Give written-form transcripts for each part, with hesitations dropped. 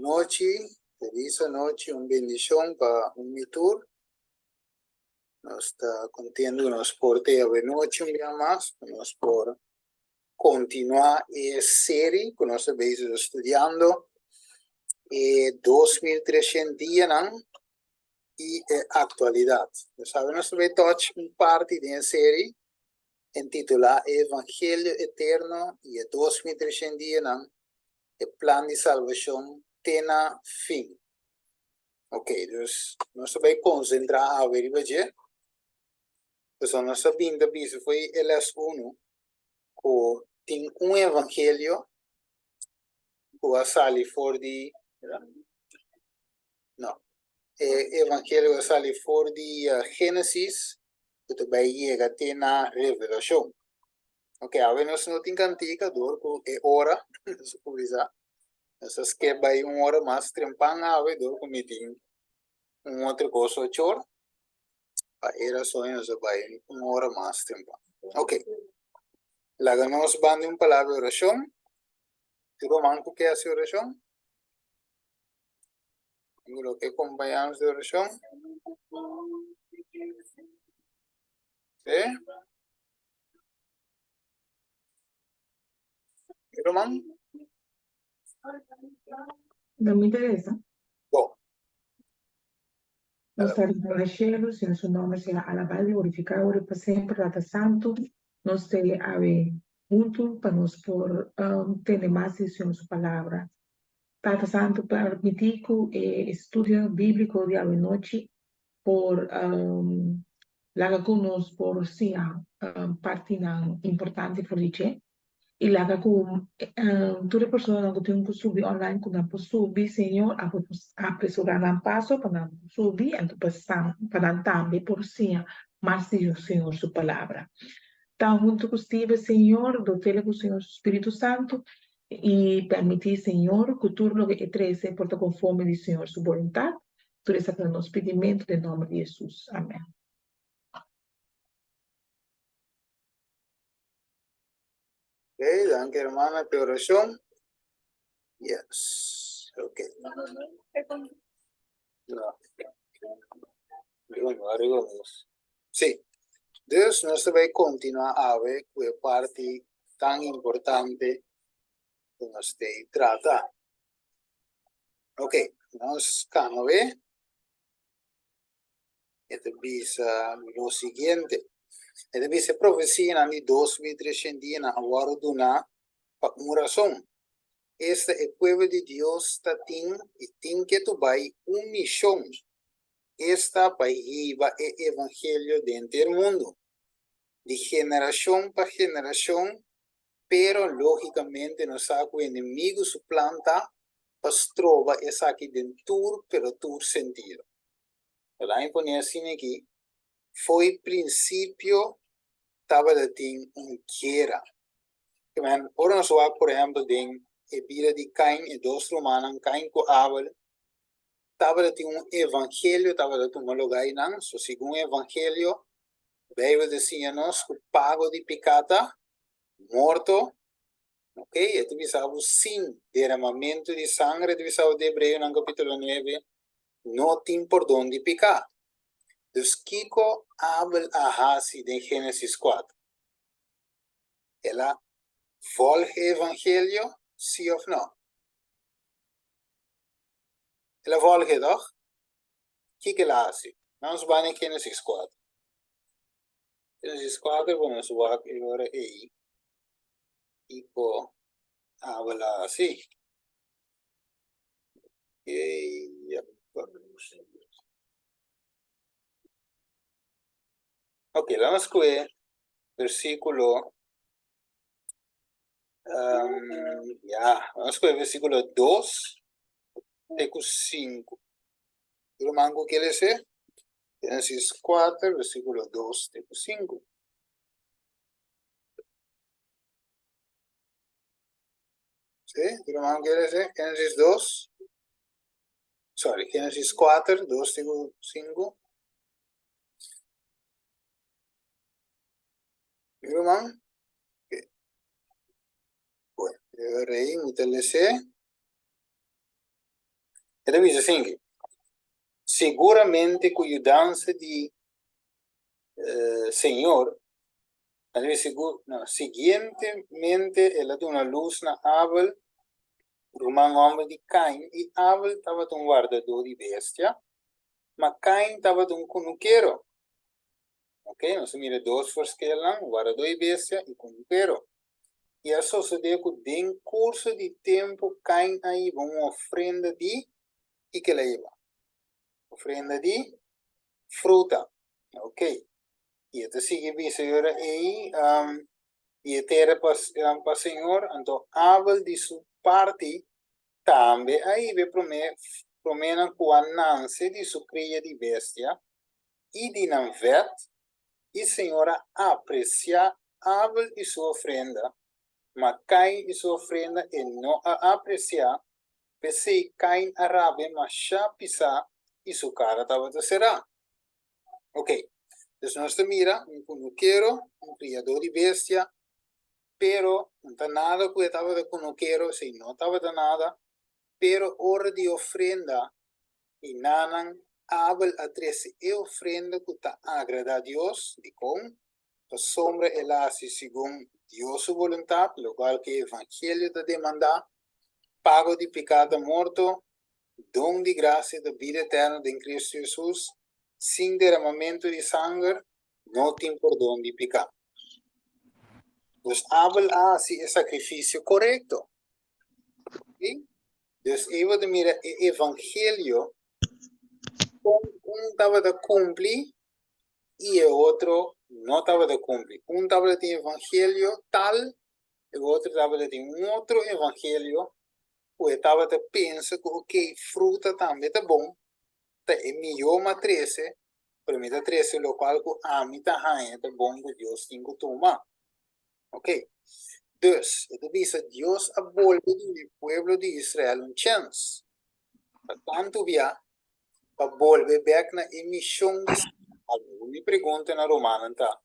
Anochi, felis anochi, un bendishon pa un i tur. Nos ta kontentu ku nos por te awenochi un bia mas, ku nos por kontinuá e seri ku nos ta bezig ta studiando, e 2300 dianan i e aktualidat. Nos awe nos ta bai touch un parti den e seri intitulá E Evangelio Eterno i e 2300 dianan, e plan di salbashon te na fin. Ok, dus nos ta bai konsentrá awe riba dje. Pasobra nos ta bin ta bisa fo'i e les unu ku tin un evangelio ku a sali for di, no, e evangelio ku a sali for di Génesis ku ta bai yega te na Revelashon. Ok, awe nos no tin kantika dor ku e ora, nos a kuminsá. Nos a skep bai un ora mas trempan awe dor ku mi tin un otro kos ocho ora. Pa e rason nos a bai un ora mas trempan. Ok, laga nos ban di un palabra di orashon. Tur ruman ku ke hasi orashon? Lo ke kompañá nos di orashon? Sí? Ruman? No me interesa. Bon. Nos ta riba na shelu, Señor su nomber sea alabá i glorifiká ora i pa semper, Tata Santu, nos te awe huntu pa nos por tende mas di Señor su palabra. Tata Santu, permití ku e estudio bíbliko di awe nochi por laga ku nos por siña partinan importante for di dje i laga ku tur e personanan ku tin ku subi online ku nan por subi Señor abo por apresurá nan paso pa nan por subi anto pa pa nan tambe por siña mas di Señor su palabra. Ta huntu ku Steven Señor dotele ku Señor su Spiritu Santu i permití Señor ku tur loke e trese por ta konforme di Señor su boluntat Tur esaki ta nos pidimentu den nomber di Hesus. Amen. Ok, danki hermana pa e orashon. Yes, ok. No. Arriba mes. Sí. Dus nos ta bai kontinuá awe ku e parti tan importante ku nos ta trata. Ok, nos kano e. E ta bisa lo siguiente. E ta bisa e profesianan di 2300 dianan a wòrdu duná pa un rason. Esta e pueblo di Dios ta tin i tin ke tu bai un mishon, esta pa hiba e evangelio den henter mundu, di generashon pa generashon. Pero lógicamente nos sa cu enemigo su plan ta pa stroba esaki den tur pero tur sentido. Laga mi pone asina aki, fo'i principio tabata tin un guera. Ora nos wak por ehempel den e bida di Cain, e dos rumannan Cain cu Abel, tabata tin un evangelio tabata tuma lugar einan. So segun evangelio, Bijbel ta siña nos cu pago di pica ta morto, ok, e ta bisa bo sin deramamentu di sangre, e ta bisa bo den Hebreonan capítulo 9, no tin pordon di piká. Dus kiko Abel a hasi den Génesis 4? El a volg e evangelio, sí of no? El a volg e, toch? Kiko el a hasi? Nos bai na Génesis 4. Génesis 4 ku nos wak e ora ei kiko Abel a hasi. Ok, laga nos kohe versíkulo, ya, laga nos kohe versíkulo 2 te ku 5. Ruman ku ke lese? Génesis 4, versíkulo 2 te ku 5. Sí, ruman ke lese? Génesis 2, sorry, Génesis 4, 2 te ku 5. Ruman? Ok. Bueno, rei, mi ta lese. E ta bisa asinki, Siguramente ku yudansa di Señor, siguientemente el a duna lus na Abel, ruman hòmber di Kain, i Abel tabata un wardadó di bestia, ma Kain tabata un kunukero. Ok, nos a mira dos verschilnan, wardadó di bestia i kunukero. I a sosodé ku den kurso di tempu Kain a hiba un ofrenda di, kiko el a hiba? Ofrenda di fruta. Ok. I e ta sigui bisa e ora ei, i e tera pa, pa Señor, anto Abel di su parti tambe a hiba e promé, proménan ku a nanse di su kria di bestia i di nan vèt, i Señor a apresiá Abel i su ofrenda, ma Kain i su ofrenda e no a apresiá, P'esei Kain a rabia mashá pisá i su kara tabata será. Ok, dus nos ta mira un kunukero, un kriadó di bestia, pero no ta nada ku e tabata kunukero, esei no tabata nada, pero ora di ofrenda i nanan Abel a trese e ofrenda ku ta agradá Dios. Dikon? Pasobra el a hasi segun Dios su boluntat, lokual ku e evangelio ta demandá, pago di piká ta morto, don di grasia ta bida eterno den Kristu Hesus, sin deramamentu di sanger no tin pordon di piká. Dus Abel a hasi e sakrifisio korekto. Dus ei bo ta mira e evangelio kon un tabata kumpli i e otro no tabata kumpli. Un tabata tin evangelio tal, e otro tabata tin un otro evangelio ku e tabata pensa ku ok, fruta tambe ta bon, ta e mihó m'a trese, pero mi ta trese lokual ku ami ta haña ta bon ku Dios tin ku tuma. Ok. Dus, e ta bisa Dios a bolbe duna e pueblo di Israel un chèns. Pa tantu bia, pa bolbe bek na e mishon di Salvador. Mi pregunta na rumannan ta,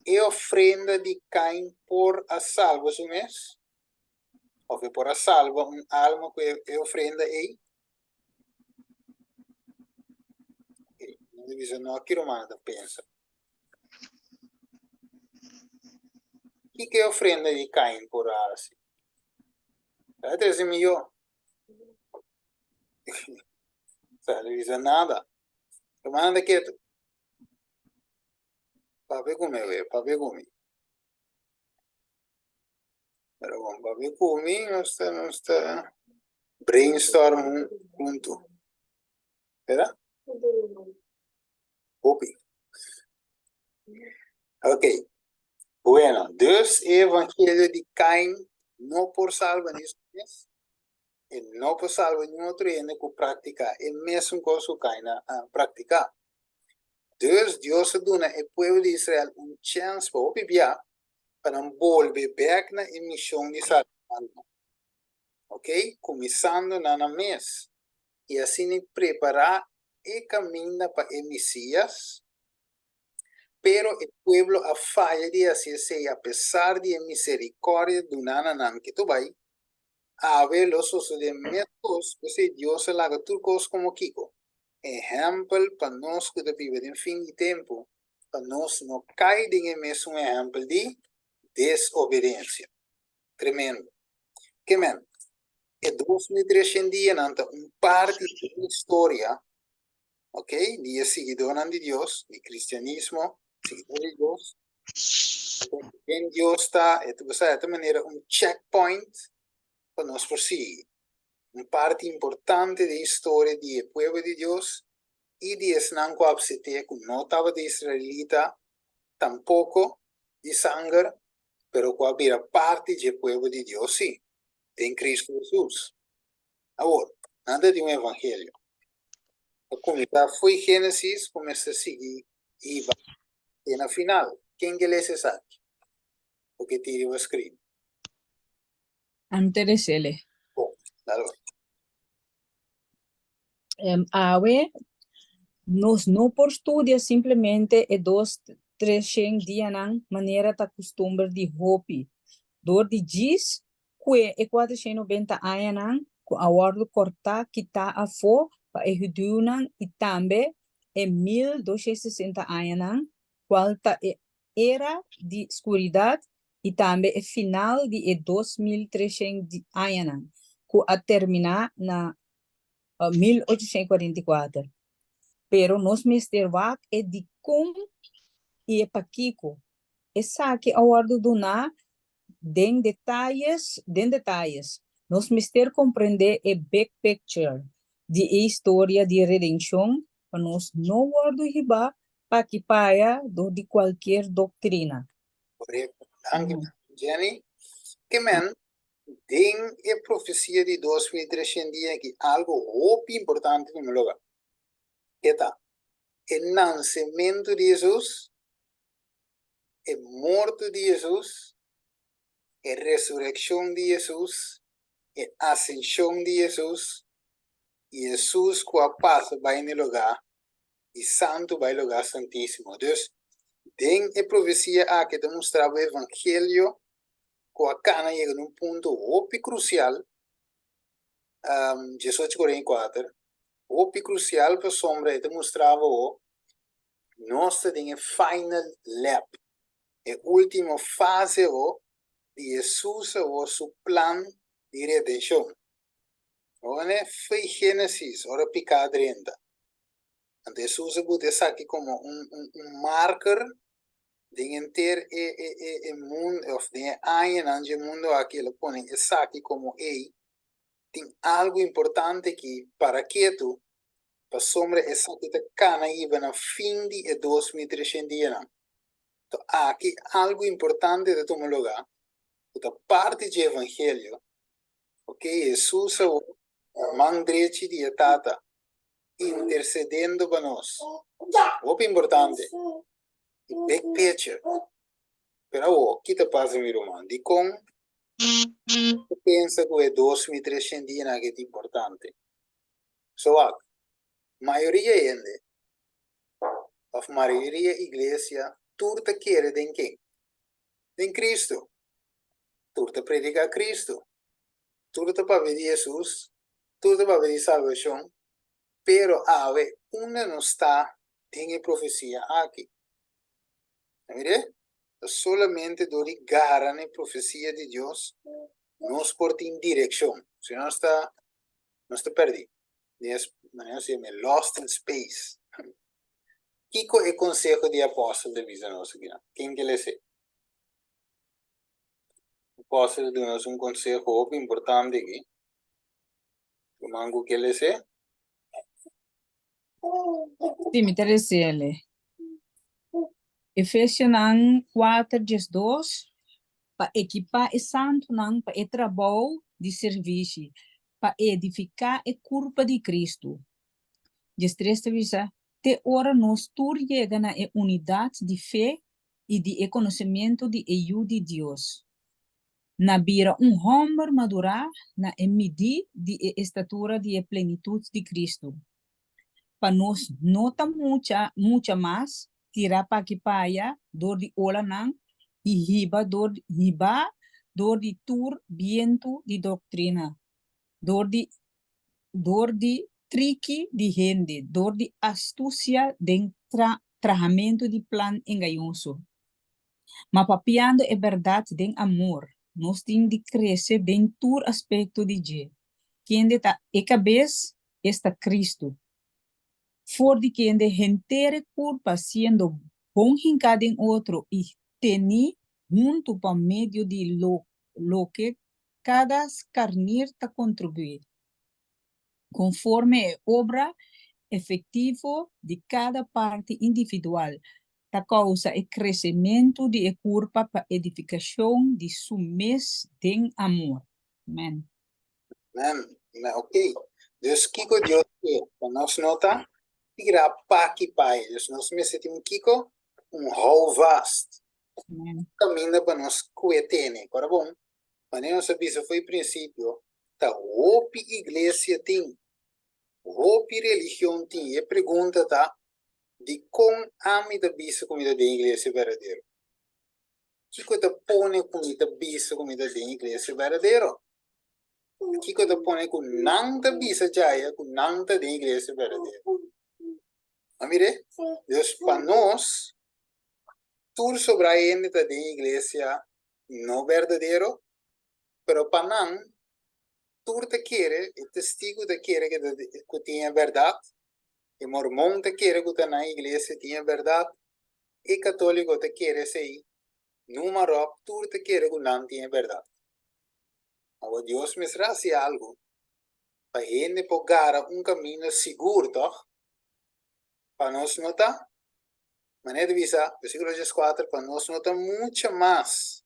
E ofrenda di Kain por a salba su mes? Of e por a salba un alma ku e ofrenda ei? Mi ta bisa no, ki rumannan ta pensa? Kiko e ofrenda di Kain por a hasi? Ta trese mihó. Ta bisa nada. Rumannan ta ketu. Papia ku mi we, papia ku mi. Pero bon, papia ku mi, nos ta, nos ta brainstorm huntu. Verdad? Hopi. Ok. Bueno, dus e evangelio di Kain no por salba ni su mes, e no por salba ni otro hende ku praktika e mesun kos ku Kain a praktika. Dus Dios a duna e pueblo di Israel un chèns pa hopi bia pa nan bolbe bèk na e mishon di salba alma. Ok, kuminsando na nan mes. i asina prepará e kaminda pa e Mesías. Pero e pueblo a faya di hasi esei apesar di e miserikòrdia duná na nan ke tur bai. Awe lo sosodé meskos, p'esei Dios a laga tur kos komo kiko? Ehèmpel pa nos ku ta biba den fin di tempu, pa nos no kai den e mesun ehèmpel di desobedensia. Tremendo. Ke men, e 2300 dianan ta un parti di e historia, ok, di e siguidónan di Dios, di kristianismo, siguidó di Dios. Ken Dios ta, e ta e ta manera un checkpoint pa nos por sigui. Un parti importante di e historia di e pueblo di Dios i di esnan ku a apsept'é ku no tabata israelita tampoko di sanger, pero ku a bira parti dje pueblo di Dios sí, den Kristu Hesus. Awor, nan ta di un evangelio. Ta kuminsá fo'i Génesis ku mester sigui hiba te na final. Ken ke lesa esaki? Bo ke tira riba screen. Ante resele. Bon, dale bai. Awe nos no por studia simplemente e dos treshen dianan manera ta kustumber di hopi. Dor di djis kue e kuatershen nobenta añanan ku. ku a wòrdu kòrtá kitá afó pa e hudiunan i tambe e 1260 añanan, kual ta e era di skuridat i tambe e final di e 2300 añanan, ku a terminá na 1844. Pero nos mester wak e dikon i e pakiko. Esaki a wòrdu duná den detayes den detayes. Nos mester komprendé e big picture di e historia di redenshon pa nos no wòrdu hibá p'aki p'aya dor di kualkier doktrina. Korekto. Danki, Jenny. Ke men, den e profesia di 2300 dia aki algu hopi importante tuma lugar. Ke ta? E nansementu di Hesus, e morto di Hesus, e resurekshon di Hesus, e asenshon di Hesus, i Hesus ku a pasa bai na e lugá di santu bai lugá santísimo. Dus, den e profesia aki ta mustra bo evangelio ku a kana yega na un punto hopi krusial, 18:44, hopi krusial pasobra e ta mustra bo nos ta den e final lap, e ultimo fase awor di Hesus awor su plan di redenshon. Awor ne fei Genesis ora piká drenta. Anto Hesus a buta esaki komo un un un marker den henter e e e e mundo òf den e añanan dje mundo aki el a pone esaki komo ei tin algu importante aki para ketu pasobra esaki ta kana hiba na fin di e 2300 dianan. To aki algu importante ta tuma lugá ku ta parti dje evangelio, ok, Hesus awor na man drechi di e Tata intercedendo pa nos. Hopi importante. E big picture. Pero awor, ki ta pasa mi ruman? Dikon bo pensa ku e 2300 dianan aki ta importante? So wak, mayoria hende of mayoria iglesia tur ta kere den ken? Den Cristo. Tur ta predica Cristo. Tur ta papia di Jesus, tur ta papia di salbacion, pero awe unda nos ta den e profecia aki? Ta mire? Ta solamente dor di gara na e profecia di Dios nos por tin direccion. Si no nos ta nos ta perdí. Den es manera nos yama lost in space. Kiko e konseho di apòstel ta bisa nos akinan? Ken ke les'é? Apòstel ta duna nos un konseho hopi importante aki. Ruman ku ke les'é? Sí, mi ta les'é. Efesionan 4, 12, Pa ekipá e santunan pa e trabou di sirbishi, pa edifiká e kurpa di Kristu. 13 ta bisa, Te ora nos tur yega na e unidat di fe i di e konosementu di e Yu di Dios, na bira un hòmber madurá na e midí di e estatura di e plenitut di Kristu. Pa nos no ta mucha mucha mas tirá p'aki p'aya dor di olanan i hiba dor hibá dor di tur bientu di doktrina, dor di dor di triki di hende, dor di astusia den tra trahamentu di plan engañoso. Ma papiando e bèrdat den amor, nos tin di krese den tur aspekto di dje, kende ta e kabes, esta Kristu, for di kende henter e kurpa siendo bon hinká den otro i tení huntu pa medio di loke kada skarnir ta kontribuí, konforme e obra efektivo di kada parti individual, ta kousa e kresementu di e kurpa pa edifikashon di su mes den amor. Amen. Amen. Amen. Ok. Dus kiko Dios ke pa nos no ta tira paki pa e. Dus nos mester tin un kiko? Un houvast. Amen. Kaminda pa nos kue tene. Kora bon? Manera nos a bisa for e prinsipio, ta hopi iglesia tin, hopi religion tin. E pregunta ta, dikon ami ta bisa ku mi ta den iglesia berdadero? Kiko ta pone ku mi ta bisa ku mi ta den iglesia berdadero? Kiko ta pone ku nan ta bisa djaya ku nan ta den iglesia berdadero? A mire? Dus pa nos, tur sobra hende ta den iglesia no berdadero, pero pa nan, tur ta kere, e testigu ta kere ku tin e bèrdat, e mormon ta kere ku ta nan iglesia tin e bèrdat, e katóliko ta kere esei, numa ròp tur ta kere ku nan tin e bèrdat. Awor Dios mester hasi algu pa hende por gara un kaminda sigur, tòg? Pa nos no ta, manera ta bisa, versíkulo dieskuater, pa nos no ta mucha mas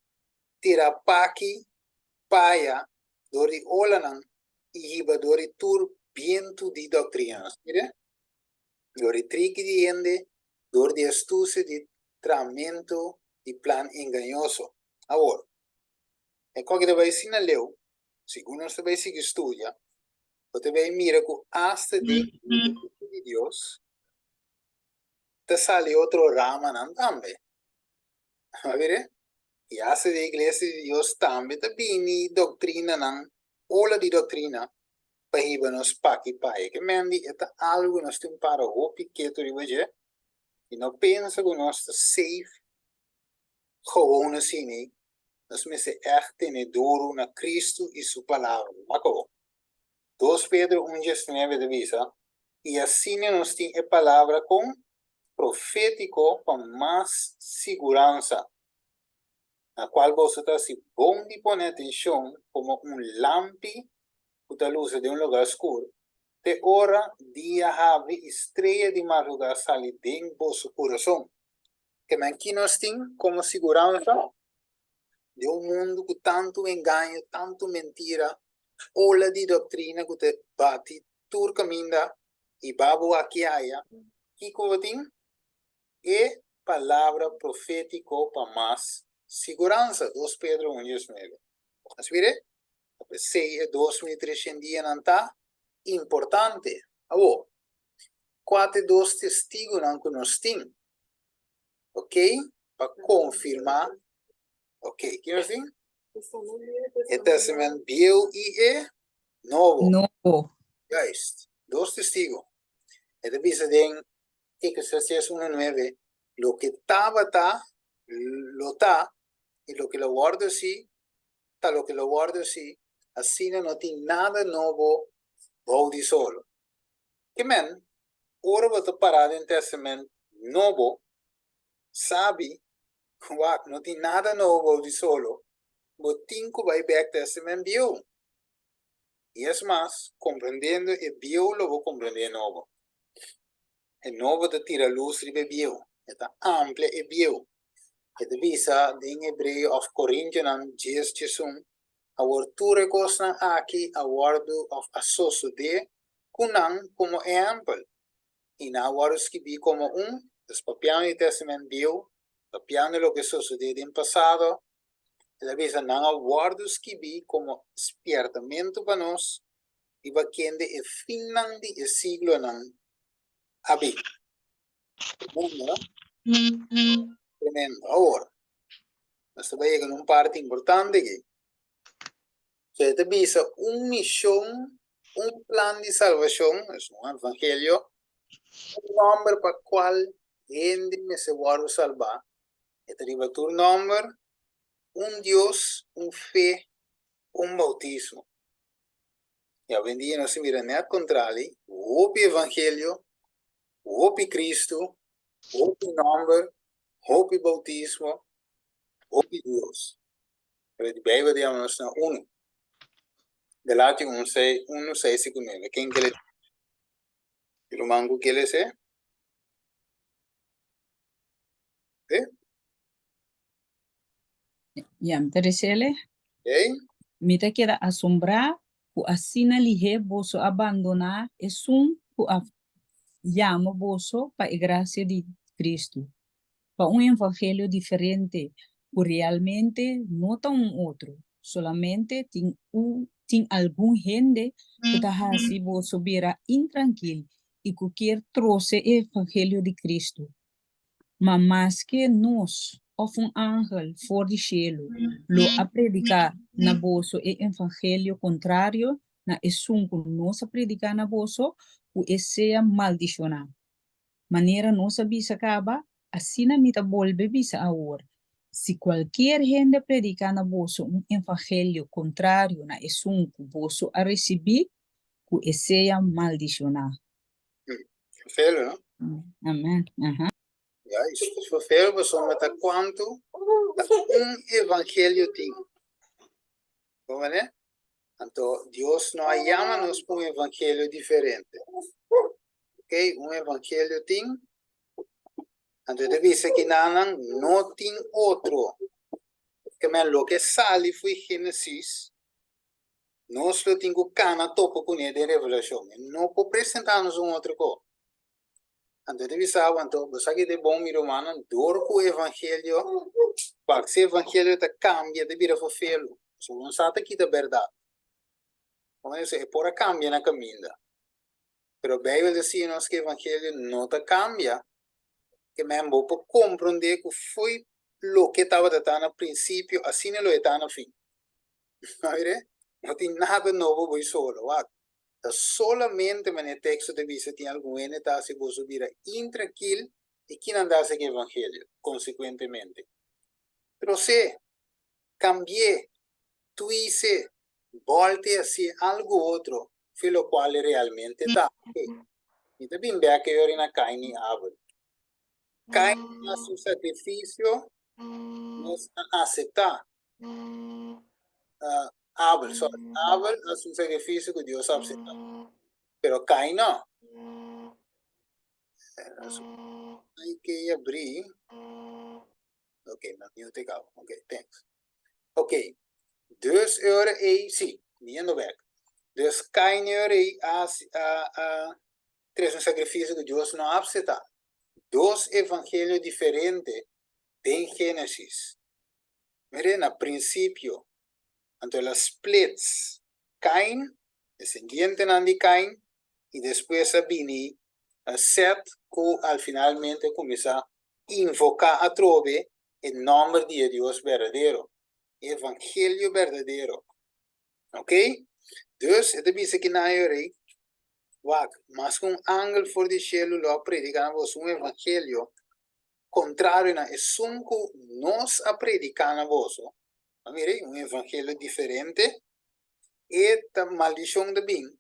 tira paki paya dor di olanan i hiba dor di tur bientu di doktrina. Nos mira? Dor di triki di hende, dor di astusia di tramentu di plan engañoso. Awor, e koki ta bai asina leu, segun nos ta bai sigui studia, bo ta bai mira ku asta den Iglesia di Dios ta sali otro ramanan tambe. A bira? I asta den Iglesia di Dios tambe ta bini doktrinanan, ola di doktrina, pa hiba nos paki pai. Ke men di e ta algu ku nos tin para hopi ketu riba dje i no pensa ku nos ta safe gewoon asina. Nos mester ègt tene duru na Kristu i su Palabra. Wak awor. Dos Pedro un diesnuebe ta bisa, I asina nos tin e palabra kon profétiko pa mas siguransa, na kual boso ta hasi bon di pone atenshon komo un lampi ku ta lusa den un lugá skur, te ora dia habri i strea di madrugá sali den boso kurason. Kemen ki nos tin komo siguransa den un mundu ku tantu engaño, tantu mentira, ola di doktrina ku ta bati tur kaminda i babo aki aya, kiko bo tin? E palabra profétiko pa mas siguransa, Dos Pedro un diesnuebe. Nos mira? Ta p'esei e 2300 dianan ta importante. Awor, kua ta e dos testigunan ku nos tin? Ok, pa konfirmá. Ok, ki nos tin? E Testament Bieu i e Nobo. Nobo. Juist, dos testigu. E ta bisa den Eclesiastes unu nuebe, Loke tabata, lo ta, i loke lo wòrdu hasi, ta loke lo wòrdu hasi, asina no tin nada nobo bou di solo. Ke men, ora bo ta pará den Testament Nobo, sabi, wak, no tin nada nobo bou di solo, bo tin ku bai bèk Testament Bieu. I es mas, komprendiendo e bieu lo bo komprendé e nobo. E nobo ta tira lus riba e bieu, e ta amplia e bieu. E ta bisa den Hebreo òf Korintionan dies diesun, Awor tur e kosnan aki a wòrdu òf a sosodé ku nan komo ehèmpel, i nan a wòrdu skibí komo un, dus papiando di Tèstamènt Bieu, papiando loke sosodé den pasado, El a bisa, Nan a wòrdu skibí komo spièrtamentu pa nos riba kende e finnan di e siglonan a bin. Tremendo, no? Tremendo. Awor, nos ta bai yega na un parti importante aki. So e ta bisa un mishon, un plan di salvashon, es un evangelio, un nòmber pa kual hende mester wòrdu salbá, E ta riba tur nòmber, un Dios, un fe, un boutismo. I awendia nos ta mira nèt kontrali, hopi evangelio, hopi Kristu, hopi nòmber, hopi boutismo, hopi Dios. Pero di Beibel ta yama nos na unu. Galatio un sei, unu seis i ku nuebe. Ken ke lesa? Ruman ku ke lesa? Sí? Ya, mi ta resele. Hey? Mi ta keda asombrá ku asina lihé boso a bandoná esun ku a yama boso pa e grasia di Kristu, pa un evangelio diferente ku realmente no ta un otro, solamente tin un tin algun hende ku ta hasi boso bira intrankil i ku kier trose e evangelio di Kristu. Ma maske nos. òf un angel for di shelu lo a prediká na boso e evangelio kontrario na esun ku nos a prediká na boso, ku e sea maldishoná. Manera nos a bisa kaba, asina mi ta bolbe bisa awor, si kualkier hende prediká na boso un evangelio kontrario na esun ku boso a risibí, ku e sea maldishoná. Felo, no? Amen. Aha. Juist, verveel pasobra ta kuantu ta un evangelio tin. Bo mane? Anto Dios no a yama nos pa un evangelio diferente. Ok, un evangelio tin. Anto e ta bisa ki nanan no tin otro. Ke men loke sali fo'i Genesis, nos lo tin ku kana topa kuné den Revelashon. E no por presentá nos un otro ko. Anto e ta bisa bo, anto bo sa ki ta e bon, mi rumannan, dor ku evangelio, wak si evangelio ta kambia, ta bira fofelu, pasobra bo no sa ta kita bèrdat. Como dice, e por a kambia na kaminda. Pero Beibel ta siña nos ku evangelio no ta kambia, ke men bo por komprondé ku fo'i loke tabata ta na prinsipio, asina lo e ta na fin. Mire, no tin nada nobo bo i solo, wak. Ta solamente manera e teksto ta bisa tin algun hende ta hasi boso bira intrankil i kinan ta hasi ku evangelio, konsekuentemente. Tros'é, kambi'é, tuis'é, bòlt'é hasié algu otro fi lokual e realmente ta. Oke, mi ta bin bèk e ora na Kain i Abel. Kain a hasi un sakrifisio, nos a aseptá. Abel, sorry, Abel a hasi un sakrifisio ku Dios a aseptá, pero Kain no. Hay ke yabrí. Ok, mi a mute kaba. Ok, thanks. Ok, dus e ora ei, sí, mi yendo bek. Dus Kain e ora ei a a a trese un sakrifisio ku Dios no a aseptá. Dos evangelio diferente den Génesis. Mire, na prinsipio, anto el a splits Kain, desendientenan di Kain, i despues a bini Sèt ku al finalmente a kuminsá invoká atrobe e nòmber di e Dios berdadero, e evangelio berdadero. Ok? Dus e ta bisa ki nan e rei, Wak, maske un angel for di shelu lo a prediká na boso un evangelio kontrario na esun ku nos a prediká na boso, a mira ei, un evangelio diferente, e ta maldishon ta bin.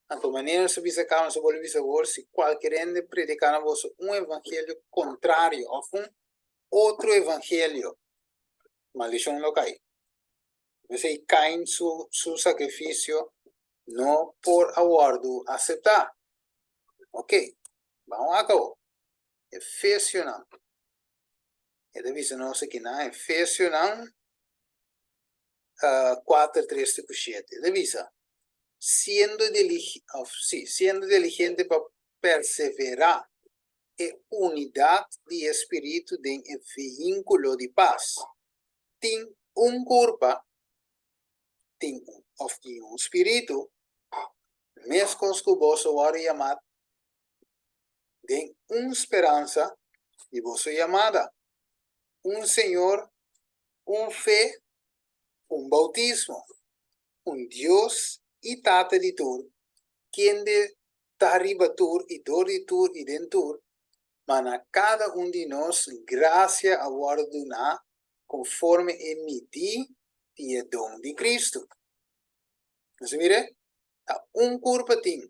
Anto manera nos a bisa kaba, nos a bolbe bisa awor, si kualker hende prediká na boso un evangelio kontrario òf un otro evangelio, maldishon lo kai. P'esei Kain su su sakrifisio no por a wòrdu aseptá. Oke, ban wak awor. Efesionan. E ta bisa nos aki na Efesionan 4, 3 te ku 7. E ta bisa, siendo of sí, siendo diligente pa perseverá e unidat di e Spiritu den e vínkulo di pas. Tin un kurpa, tin un of tin un spiritu, meskos ku boso wòrdu yamá den un speransa di boso yamada, un Señor, un fe, un bautismo, un Dios i Tata di tur, kende ta riba tur i dor di tur i den tur, ma na kada un di nos grasia a wòrdu duná konforme e midí di e don di Kristu. Nos a mira? Ta un kurpa tin.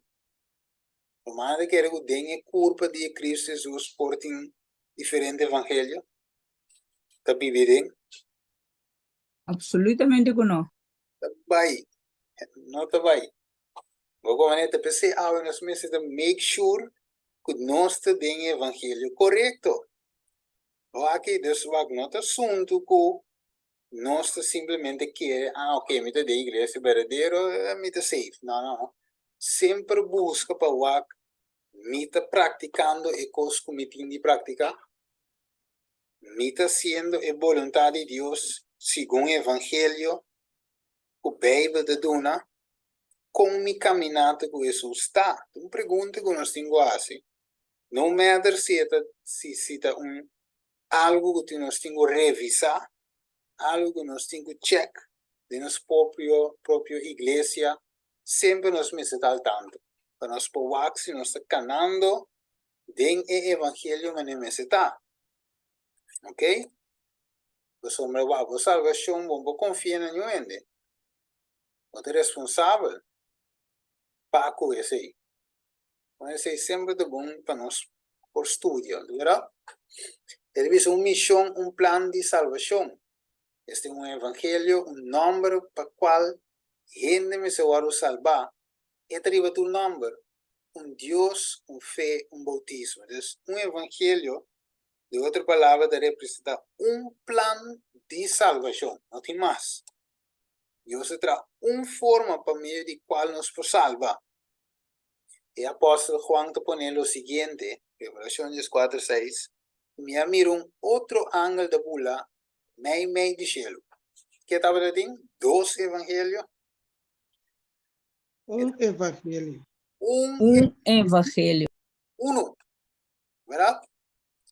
Rumannan ta kere ku den e kurpa di e Kristu Hesus por tin diferente evangelio ta bibi den? Absolutamente ku no. Ta bai, no ta bai. Bo komo ta p'esei awe nos mester ta make sure ku nos ta den e evangelio korekto. Wak, dus wak no ta asuntu ku Nos ta simplemente kere, ah ok, mi ta den iglesia berdadero, mi ta safe. No, no. Semper buska pa wak mi ta praktikando e kos ku mi tin di praktiká? Mi ta hasiendo e boluntat di Dios segun evangelio ku Beibel ta duna? Kon mi kaminata ku Hesus ta? Ta un pregunta ku nos tin ku hasi. No matter si e ta si si ta un. Algu ku tin nos tin ku revisá, algu ku nos tin ku chèk den nos propio propio iglesia, semper nos mester ta al tanto pa nos por wak si nos ta kanando den e evangelio manera mester ta. Ok? Pasobra wak bo salbashon bo no por konfia na niun hende. Bo ta responsabel pa ku esei. Con esei semper ta bon pa nos por studia, berdad? E ta bisa un mision, un plan di salvacion. Este un evangelio, un nomber pa cual hende mester wordo salba. E ta riba tur nomber, un Dios, un fe, un bautismo. Dus un evangelio, di otro palabra, ta representa un plan di salvacion, no tin mas. Dios a traha un forma pa medio di cual nos por salba. E apòstel Juan ta pone lo siguiente, Revelashon dieskuater seis, Mi a mira un otro angel ta bula meimei di shelu. Ke tabata tin? Dos evangelio? Un evangelio. Un, Un evangelio. Unu. Bèrdat?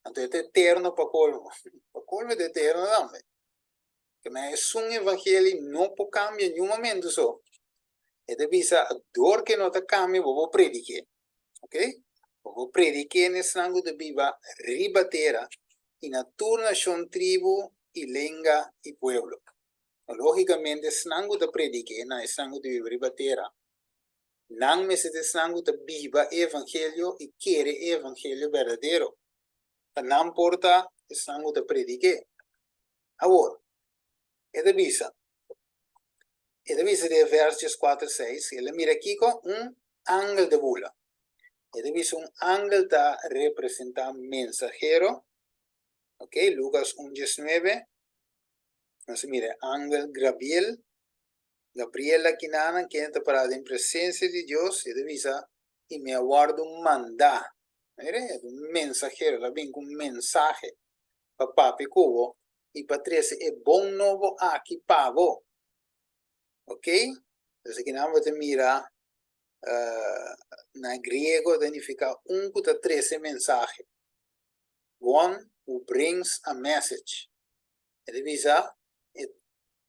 Anto e ta eterno pa kolmo. Pa kolmo e ta eterno tambe. Ke men esun evangelio no por kambia niun momento so. E ta bisa dor ke no ta kambia bo por predik'é. Ok? Bo por predik'é na esnan ku ta biba riba tera i na tur nashon, tribu i lenga i pueblo. Lógikamente esnan ku ta predik'é na esnan ku ta biba riba tera, nan mester ta esnan ku ta biba e evangelio i kere e evangelio berdadero. Pa nan por ta esnan ku ta predik'é. Awor, e ta bisa, e ta bisa den vers dieskuater seis, el a mira kiko? Un angel ta bula. E ta bisa un angel ta representá mensahero, ok, Lukas un diesnuebe, nos a mira e angel Grabiel, Gabriel akinanan kende ta pará den presensia di Dios, e ta bisa, i mi a wòrdu mandá. Mira, e ta un mensahero, el a bin ku un mensahe pa papia ku bo i pa trese e bon nobo aki pa bo. Ok? Entonces akinan bo ta mira na griego ta nifiká un ku ta trese mensahe. One who brings a message. E ta bisa, it,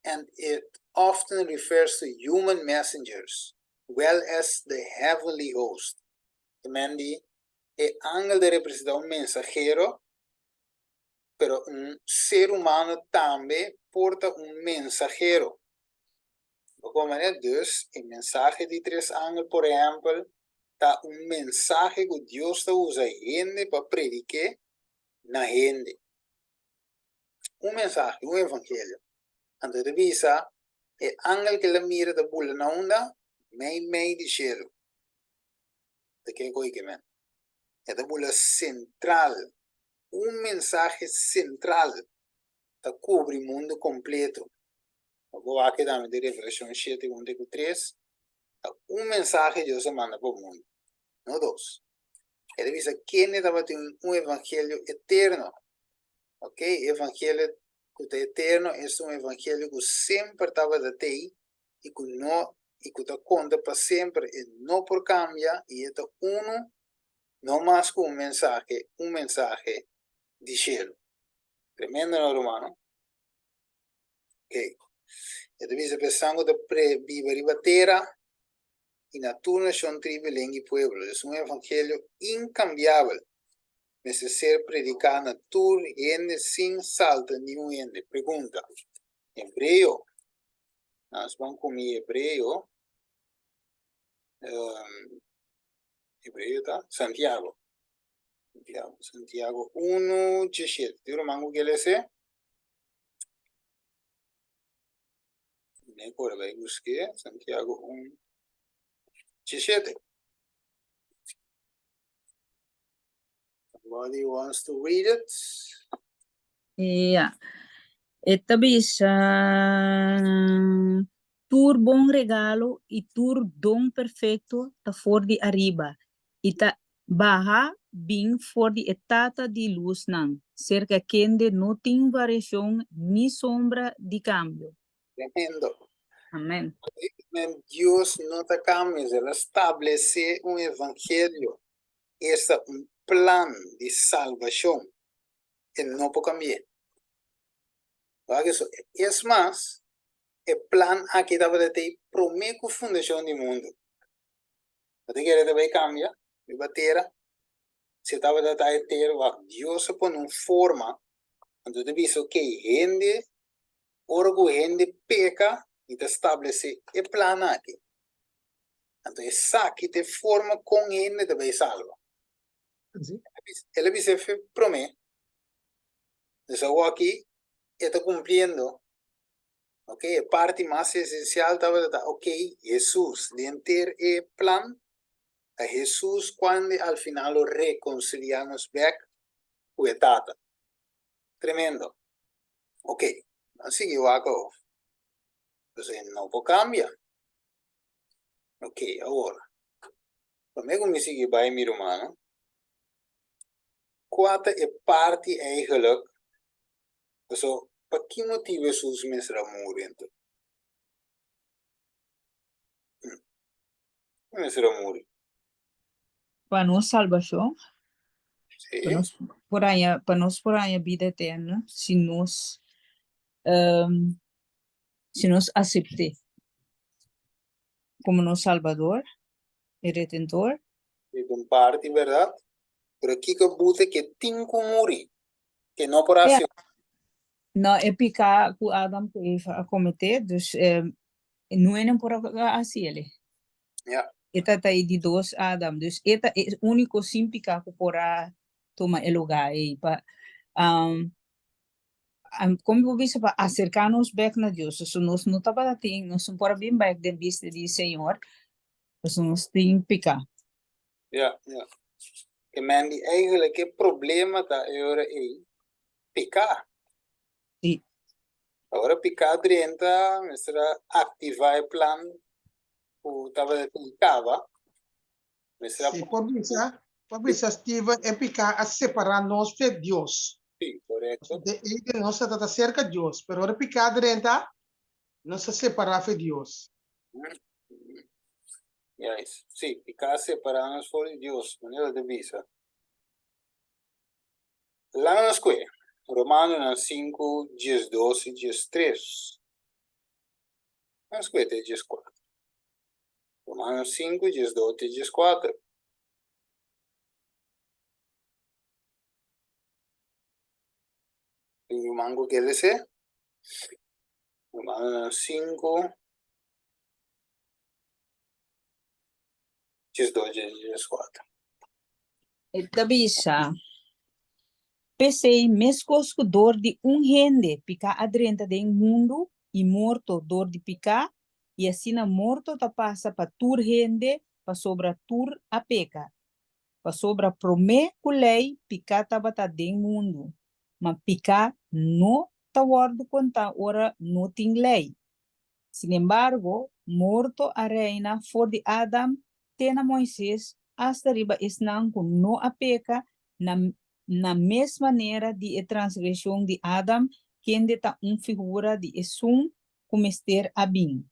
and it often refers to human messengers, well as the heavenly host. E men di, e angel ta representa un mensahero, pero un ser humano tambe por ta un mensahero. Bo comprende? Dus, e mensahe di tres angel, por ehempel, ta un mensahe ku Dios ta usa hende pa predik'é na hende. Un mensahe, un evangelio. Anto e ta bisa, e angel ku el a mira ta bula na unda? Meimei di shelu. Ta ke koe ke men? E ta bula sentral. Un mensahe sentral ta kubri mundu kompleto. Bo wak tambe den Revelashon shete un te ku tres, ta un mensahe Dios a manda pa mundu, no dos. E ta bisa kende tabatin un evangelio eterno. Ok, e evangelio ku ta eterno es un evangelio ku semper tabata tei i ku no i ku ta konta pa semper, e no por kambia i e ta unu no mas ku un mensahe, un mensahe di shelu. Tremendo no rumannan? Ok. E ta bisa pa esnan ku ta biba riba tera i na tur nashon, tribu, lenga i pueblo. Es un evangelio inkambiabel. Mester ser prediká na tur hende sin salta niun hende. Pregunta. Hebreo. Nos ban kumi Hebreo. Hebreo ta Santiago. Santiago, Santiago unu diesshete. Tin ruman ku ke lese? Ne por bai busk'é. Santiago un diesshete. Somebody wants to read it? Ja. E ta bisa, Tur bon regalo i tur don perfekto ta for di ariba i ta baha bin for di e Tata di lusnan, serka kende no tin variashon ni sombra di kambio. Tremendo. Amen. Men Dios no ta kambia, el a stablesé un evangelio, esta un plan di salbashon. E no por cambi'é. Wak eso. Es mas, e plan aki tabata tei promé ku fundashon di mundu. Bo ta kere ta bai kambia riba tera? Si tabata ta e tera, wak, Dios a pone un forma, anto ta bisa, ok, hende, ora ku hende peka, mi ta stablesé e plan aki. Anto esaki ta e forma kon hende ta bai salba. El a bisa e fe promé, dus awoki e ta kumpliendo. Ok, e parti mas esensial tabata ta, ok, Hesus, den henter e plan, ta Hesus kuande al final lo rekonsiliá nos bèk ku e Tata. Tremendo. Ok, ban sigui wak awor. Entonces e no por kambia. Ok, awor, promé ku mi sigui bai mi rumannan, kua ta e parti eigenlijk Paso, pa ki motibu Hesus mester a muri anto? E mester a muri. Pa nos salbashon, Sí. pa nos por haña, pa nos por haña bida eterno, si nos, um, si nos asept'é komo nos Salbador i Redentor. Di un parti bèrdat, pero kiko buta ke tin ku muri? Ke no por hasi. No, e piká ku Adam ku Eva a kometé, dus no por a hasi el. Ja. E ta ta e di dos Adam, dus e ta e úniko sin piká ku por a tuma e lugá ei pa um, kon mi por bisa pa aserká nos bèk na Dios. So nos no tabata tin, nos no por a bin bèk den bista di Señor, pasobra nos tin piká. Ja, ja. Ke men di eigenlijk e problema ta e ora ei piká. Sí. Ora piká drenta, mester a aktivá e plan ku tabata tin kaba. Mester a Sí, por bisa, por bisa Steven, e piká a separá nos fe Dios. Sí, korekto. De Eden nos a trata serka Dios, pero ora piká drenta, nos a separá fe Dios. Juist. Sí, piká separá nos for di Dios, manera ta bisa. Laga nos kue Romanonan 5, 12 i 13. Laga nos kue te 14. Romanos 5, 12 te 14. Tin ruman ku ke lese? Romanonan 5, 12 14. E ta bisa, P'esei, meskos ku dor di un hende piká a drenta den mundu, i morto dor di piká, i asina morto ta pasa pa tur hende pasobra tur a peka. Pasobra promé ku lei piká tabata den mundu, ma piká no ta wòrdu kontá ora no tin lei. Sinembargo, morto a reina for di Adam te na Moises, asta riba esnan ku no a peka na na mes manera di e transgreshon di Adam, kende ta un figura di esun ku mester a bin.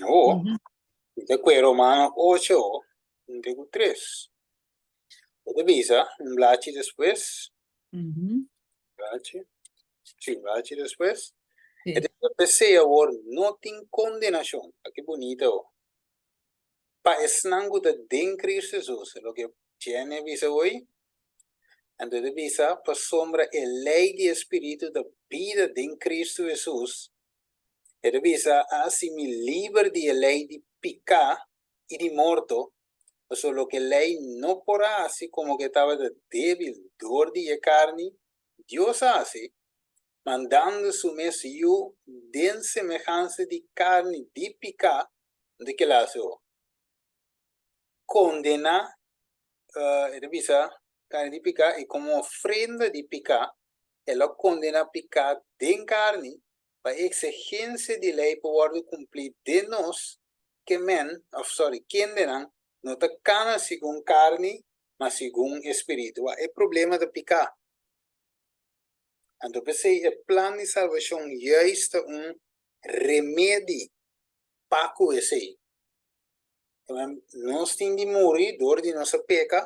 Ho, mi ta kue Romano ocho, un te ku tres. E ta bisa, un blachi despues, blachi, sí, un blachi despues. Sí. E ta bisa, P'esei awor no tin kondenashon, a ki bunita ho, pa esnan ku ta den Kristu Hesus, e loke Jenny a bisa hoy. Anto e ta bisa, pasobra e lei di e Spiritu ta bida den Kristu Hesus, e ta bisa, a hasi mi liber di e lei di piká i di morto, Pasobra loke lei no por a hasi komo ku e tabata débil dor di e karni, Dios a hasi, mandando su mes Yu den semehansa di karni di piká, di kila hasi ho? Kondená, e ta bisa, karni di piká, i komo ofrenda di piká, el a kondená piká den karni, pa e eksigensia di lei por wòrdu kumplí den nos, ke men, òf sòri, kendenan no ta kana segun karni, ma segun e spiritu. Wak, e problema ta piká. Anto p'esei e plan di salbashon juist ta un remedi pa ku esei. Nos tin di muri dor di nos a peka,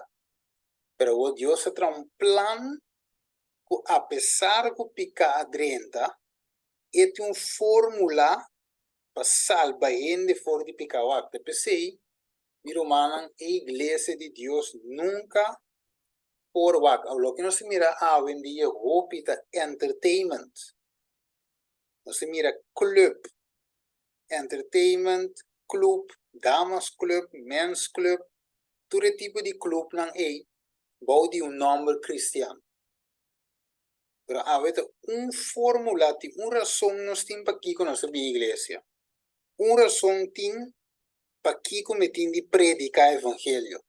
pero awor Dios a traha un plan. Ku apesar ku piká a drenta, e tin un fórmula pa salba hende for di piká. Wak, ta p'esei, mi rumannan, e iglesia di Dios nunka por wak. Loke nos ta mira awendia hopi ta entertainment. Nos ta mira club, entertainment, club, damas club, mens club, tur e tipo di clubnan ei bou di un nòmber kristian. Pero awe ta un fórmula, tin un rason nos tin pakiko nos ta bin iglesia. Un rason tin pakiko mi tin di prediká evangelio.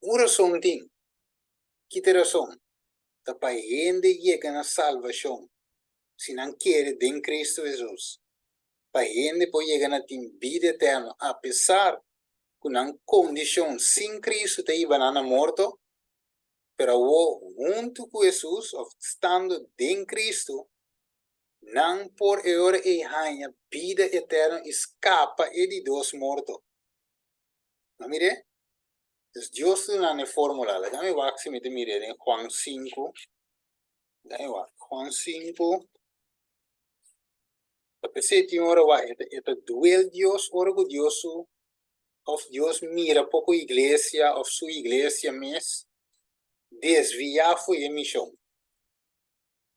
Un rason tin. Ki ta e rason? Ta pa hende yega na salbashon si nan kere den Kristu Hesus. Pa hende por yega na tin bida eterno apesar ku nan kondishon sin Kristu ta hiba nan na morto, pero awor huntu ku Hesus òf stando den Kristu, nan por e ora ei haña bida eterno i skapa e di dos morto. No mir'é? Dus Dios ta duna nan e fórmula. Laga mi wak si mi ta mir'é den Juan sinku. Laga mi wak. Juan sinku. Ta p'esei tin ora wak e ta duel Dios ora ku Dios su òf Dios mira poko iglesia òf su iglesia mes desviá fo'i e mishon.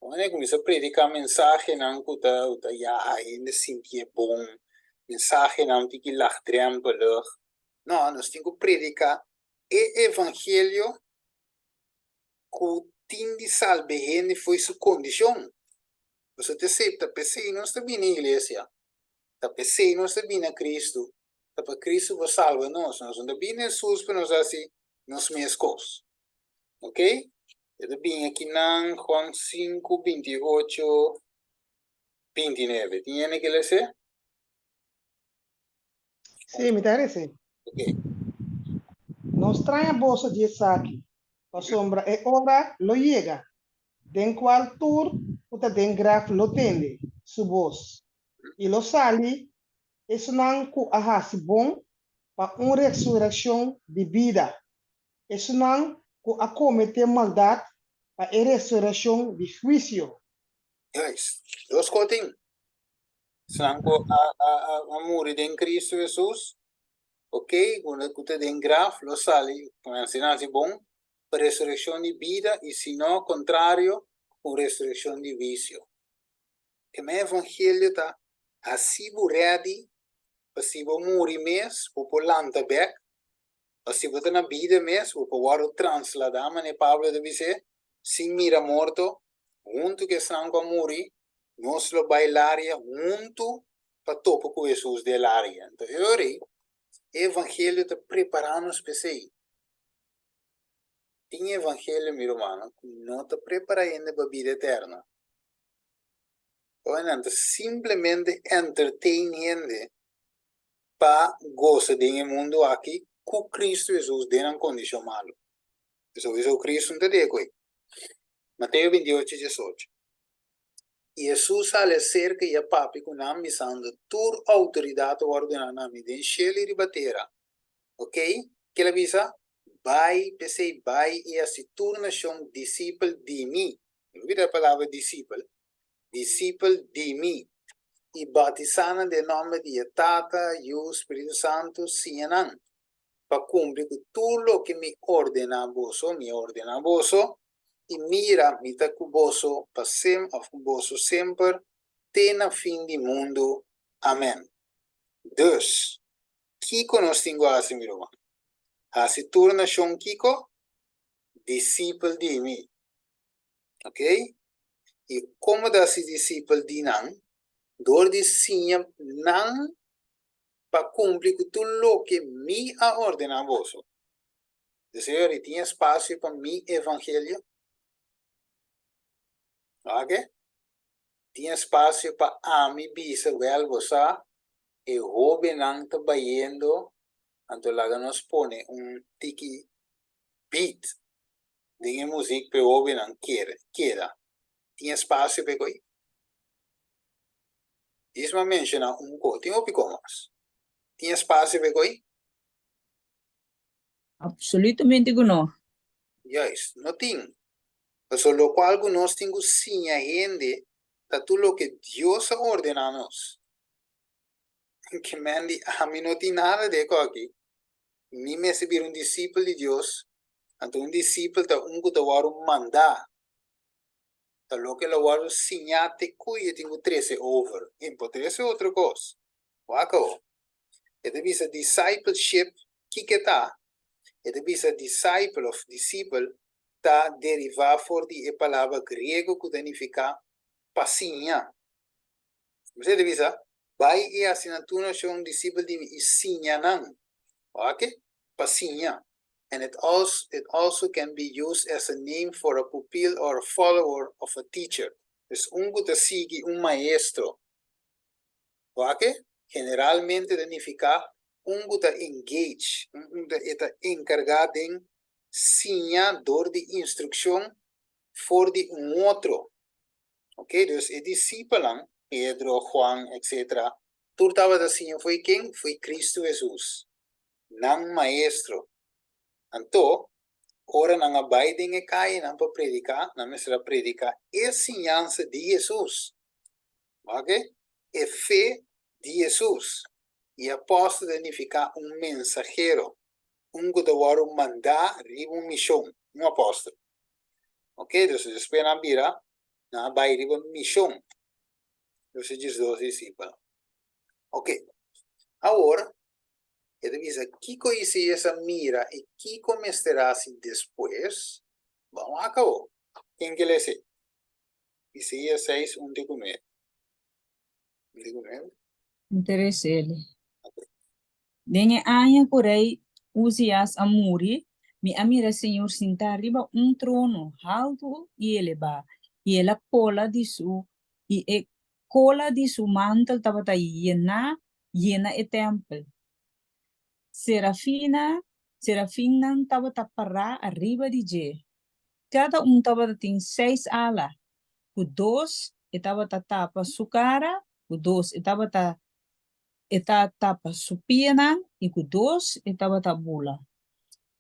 Ora e kuminsá prediká mensahenan ku ta ku ta yaha hende sintié bon, mensahenan tiki lagdrempelig. No, nos tin ku prediká e evangelio ku tin di salba e hende fo'i su kondishon. Pasobra ta esei, ta p'esei nos ta bini iglesia, ta p'esei nos ta bini na Kristu, ta pa Kristu por salba nos. Nos no ta bini Hesus pa nos hasi nos mes kos. Ok? E ta bini akinan Juan sinku, 28, 29. Tin hende ke lese? Sí, mi ta lese. Ok. No straña boso di esaki, pasobra e ora lo yega, den kual tur ku ta den graf lo tende su bos, i lo sali esunnan ku a hasi bon pa un resurekshon di bida, esunnan ku a kometé maldat pa e resurekshon di huisio. Juist. Dos kos tin. Esnan ku a a a a muri den Cristo Hesus, ok, ku ku ta den graf lo sali, si nan hasi bon, pa resurekshon di bida i si no, kontrario, un resurekshon di huisio. E men evangelio ta hasi bo ready pa si bo muri mes bo por lanta bek, pa si bo ta na bida mes bo por wòrdu transladá manera Pablo ta bis'é, sin mira morto, huntu ku esnan ku a muri, nos lo bai laria huntu pa topa ku Hesus den laria. Anto e ora ei, e evangelio ta prepará nos p'esei. Tin evangelio, mi rumannan, ku no ta prepará hende pa bida eterno. Ora nan ta simplemente entertain hende pa gosa den e mundu aki ku Cristo Hesus den nan kondishon malu. Pasobra Cristo no ta deko ei. Mateo 28, 18. I Hesus sali aserka i a papia ku nan, bisando, Tur outoridat a wòrdu duná na mi den shelu i riba tera. Ok, ke el a bisa? Bai, p'esei bai i hasi tur nashon disipel di mi. No lubida e palabra disipel. Disipel di mi. I batisá nan den nòmber di e Tata, Yu, Spiritu Santu, siña nan pa kumpli ku tur loke mi ordená boso, mi a ordená boso, i mira, mi ta ku boso pa sem òf ku boso semper te na fin di mundu. Amèn. Dus, kiko nos tin ku hasi, mi ruman? Hasi tur nashon kiko? Disipel di mi. Ok? I komo ta hasi disipel di nan? Dor di siña nan pa kumpli ku tur loke mi a ordená boso. Señor, i tin espasio pa mi evangelio? Oke? Tin espasio pa ami bisa, wèl, bo sa, e hóbennan ta bayendo, anto laga nos pone un tiki beat den e muzik pa e hóbennan keda. Tin espasio pa e koi? Dis mi a menshoná un ko, tin hopi ko mas. Tin espasio pa e koi? Absolutamente ku no. Juist, no tin. Pasobra lokual ku nos tin ku siña hende ta tur loke Dios a ordená nos. Ke men di ami no tin nada di e kos aki. Mi mester bira un disipel di Dios, anto un disipel ta un ku ta wòrdu mandá. Ta loke lo wòrdu siñá te ku e tin ku trese over. E por trese otro kos. Wak awo. E ta bisa discipleship, kiko e ta? E ta bisa disciple òf disipel ta derivá for di e palabra griego ku ta nifiká pa siña. Mester ta bisa, Bai i hasi nan tur nashon disipel di mi i siña nan. Oke? Pa siña. And it also, it also can be used as a name for a pupil or a follower of a teacher. Dus un ku ta sigui un maestro. Oke? Generalmente ta nifiká un ku ta engage, un ku ta e ta enkargá den siña dor di instrukshon for di un otro. Ok, dus e disipelnan, Pedro, Juan, etcetera, tur tabata siña fo'i ken? Fo'i Cristo Hesus, nan Maestro. Anto, ora nan a bai den e kayenan pa prediká, nan mester a prediká e siñansa di Hesus. Ok, e fe di Hesus. I apòstel ta nifiká un mensahero, un ku ta wòrdu mandá riba un mishon, un apòstel. Ok, dus despues nan bira, nan a bai riba mishon. Dus e diesdos disipelnan. Ok, awor e ta bisa kiko Isaías a mira i kiko mester hasi despues. Ban wak awor. Ken ke lesa ei? Isaías seis, un te ku nuebe. Un te ku nuebe. Interesele. Den e aña ku rei Uzias a muri, mi a mira Señor sintá riba un trono haltu i elebá, i el a kola di su i e kola di su mantel tabata yená yena e tèmpel. Serafina serafinnan tabata pará ariba di dje. Kada un tabata tin seis ala, ku dos e tabata tapa su kara, ku dos e tabata E ta tapa su pianan i ku dos e tabata bula.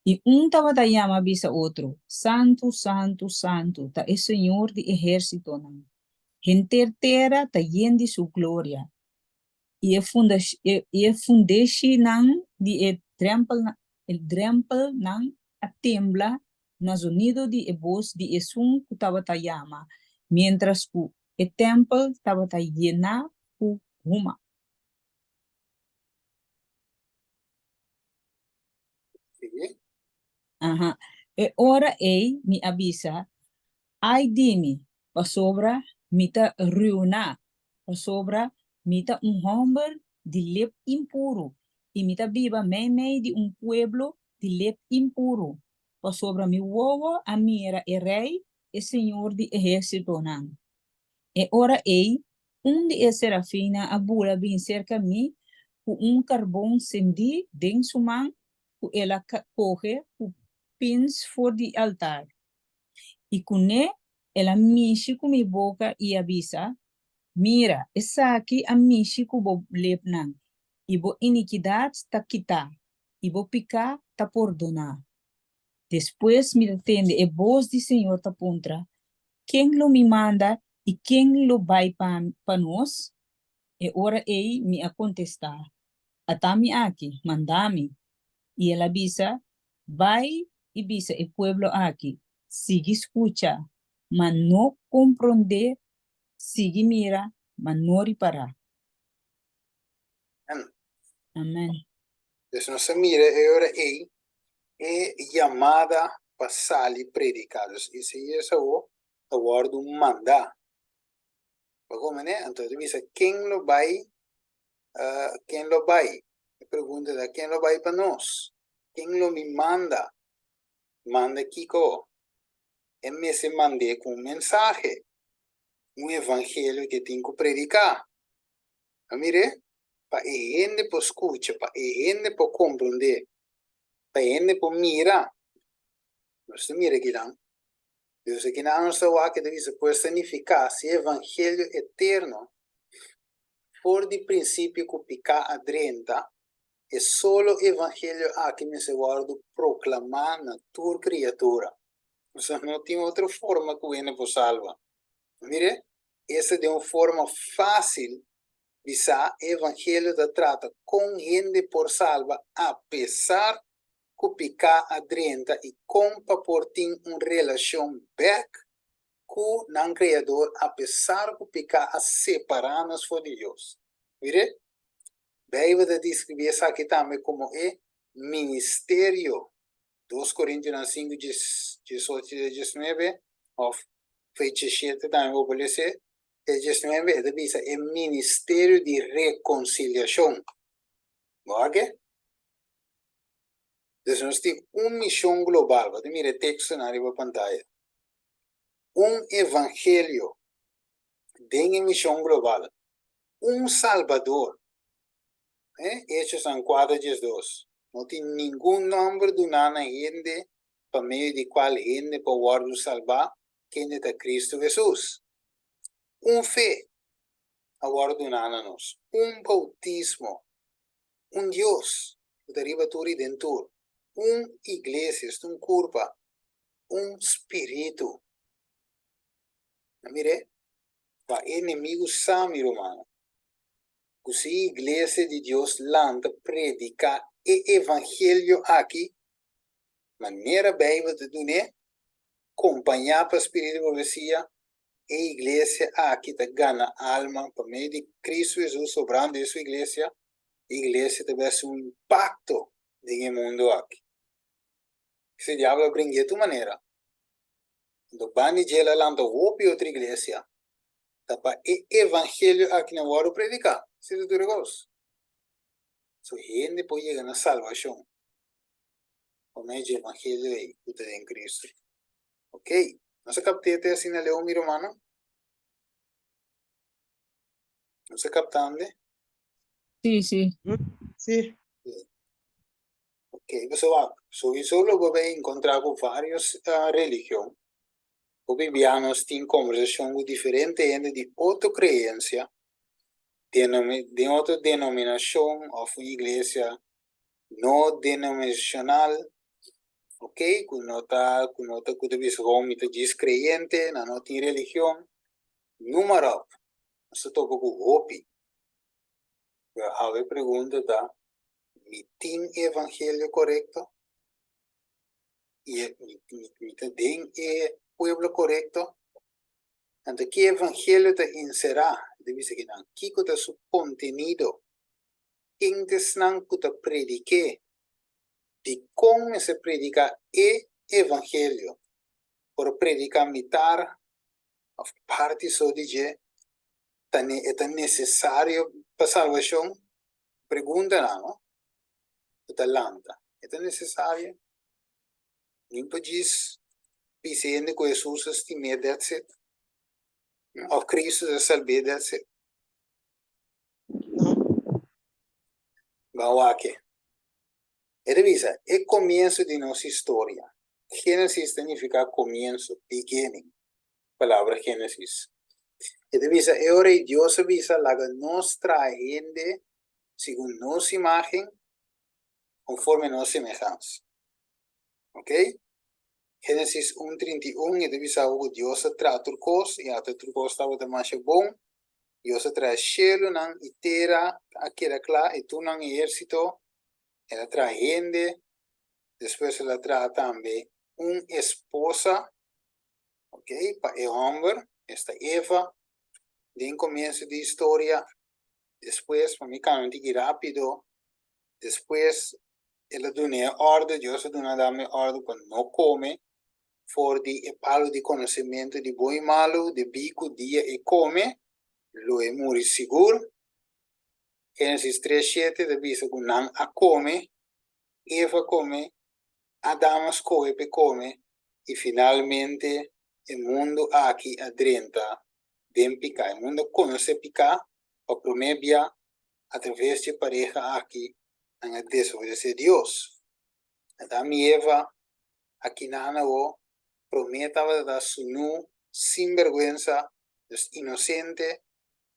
I un tabata yama bisa otro, Santu, santu, santu ta e Señor di ehérsitonan. Henter tera ta yen di su gloria. I e i e fundeshinan di e drèmpelnan a tembla na zonido di e bos di esun ku tabata yama, miéntras ku e tèmpel tabata yená ku huma. Aha. E ora ei mi a bisa, Ai di mi, pasobra mi ta ruiná, pasobra mi ta un hòmber di lep impuru, i mi ta biba meimei di un pueblo di lep impuru, pasobra mi wowo a mira e Rei, e Señor di ehérsitonan. E ora ei, un di e serafinnan a bula bin serka mi ku un karbon sendí den su man ku el a kohe ku pins for di altar. I kuné el a mishi ku mi boka i a bisa, Mira, esaki a mishi ku bo lepnan, i bo inikidat ta kitá, i bo piká ta pordoná. Despues mi ta tende e bos di Señor ta puntra, Ken lo mi manda i ken lo bai pa pa nos? E ora ei mi a kontestá, Ata mi aki, manda mi. I el a bisa, Bai i bisa e pueblo aki, Sigui skucha, ma no komprondé, sigui mira, ma no ripará. Amen. Dus nos a mira e ora ei e yamada pa sali prediká. Dus Isaías awor ta wòrdu mandá. Bo komprendé? Anto e ta bisa, Ken lo bai, ken lo bai? E pregunta ta, Ken lo bai pa nos? Ken lo mi manda? Manda kiko? E mester mand'é ku un mensahe, un evangelio ku e tin ku prediká. A mir'é, pa e hende por skucha, pa e hende por komprondé, pa e hende por mira. Nos ta mira kinan. Dios a kinan nos ta wak e ta bisa, pues ta nifiká si e evangelio eterno for di prinsipio ku piká a drenta, e solo evangelio aki mester wòrdu proklamá na tur kriatura. Pasobra no tin otro forma ku hende por salba. Mire, esta den un forma fásil bisa e evangelio ta trata kon hende por salba apesar ku piká a drenta i kon pa por tin un relashon bèk ku nan Kreador apesar ku piká a separá nos for di Dios. Mire, Beibel ta deskribí esaki tambe komo e ministerio Dos Korintionan sinku diesocho te diesnuebe òf fe diesshete tambe bo por lese e diesnuebe e ta bisa e ministerio di rekonsiliashon. Bo wak e? Dus nos tin un mishon global, bo ta mira e tekstonan riba pantaya. Un evangelio den e mishon global, un Salbador. Hechosnan kuater diesdos, No tin ningun nòmber duná na hende pa medio di kual hende por wòrdu salbá, kende ta Kristu Hesus. Un fe a wòrdu duná na nos, un boutismo, un Dios ku ta riba tur i den tur, un iglesia, esta un kurpa, un spiritu. Mir'é, pa e enemigu sa, mi rumannan, ku si Iglesia di Dios lanta prediká e evangelio aki manera Beibel ta dun'é, kompañá pa spiritu di profesia, e iglesia aki ta gana alma pa medio di Kristu Hesus sobrando den su iglesia, e iglesia ta bai hasi un impakto den e mundu aki. Esei diablo a bring'é tur manera. Anto banda di dje el a lanta hopi otro iglesia. Ta pa e evangelio aki nan wòrdu prediká, si ta tur e kos. So hende por yega na salbashon pa medio dje evangelio ei ku ta den Kristu. Ok, nos a kapt'é te asina leu mi rumannan? Nos a kaptande? Sí, sí. Sí. Ok, pasobra souiso lo bo bay encontra cu varios religion. Hopi bia nos tin conversacion cu diferente hende di otro creencia, den otro denominacion of un iglesia no denominacional, ok, cu no ta, cu no ta, cu ta bisa gewoon mi ta djis creyente, nan no tin religion, noem maar op. Nos ta topa cu hopi. Pero awe e pregunta ta, Mi tin e evangelio korekto? I e, mi, mi, mi ta den e pueblo korekto? Anto ki evangelio ta enserá? E ta bisa kinan, kiko ta su kontenido? Ken ta esnan ku ta predik'é? Dikon mester prediká e evangelio? Por prediká mitar òf parti so di dje? Ta ne, e ta nesesario pa salbashon? Preguntanan no ku ta lanta, e ta nesesario? Nin por djis bisa hende ku Hesus a stim'é, that's it. Òf Kristu ta salb'é, that's it. No. Ban wak. E ta bisa, e komienso di nos historia. Génesis ta nifiká komienso, beginning. Palabra Génesis. E ta bisa, e ora ei Dios a bisa, Laga nos traha hende segun nos imágen, konforme nos semehansa. Ok? Génesis un 31 e ta bisa bo ku Dios a traha tur kos i ata tur kos tabata masha bon. Dios a traha shelunan i tera a keda kla i tur nan ehérsito. El a traha hende, despues el a traha tambe un esposa. Ok, pa e hòmber, esta Eva, den komienso di historia, despues, pa mi kambia un tiki rápido, despues el a duna e òrdu, Dios a duna Adam e òrdu pa no kome for di e palu di konosementu di bon i malu, debí ku dia e kome, lo e muri sigur. Génesis tres shete ta bisa ku nan a kome, Eva a kome, Adam a skohe p'e kome i finalmente e mundu aki a drenta den piká. E mundu a konosé piká pa promé bia atraves dje pareha aki nan a desobedesé Dios. Adam i Eva a kinan awor promé tabata ta sunú, sinbèrgwensa, dus inosente,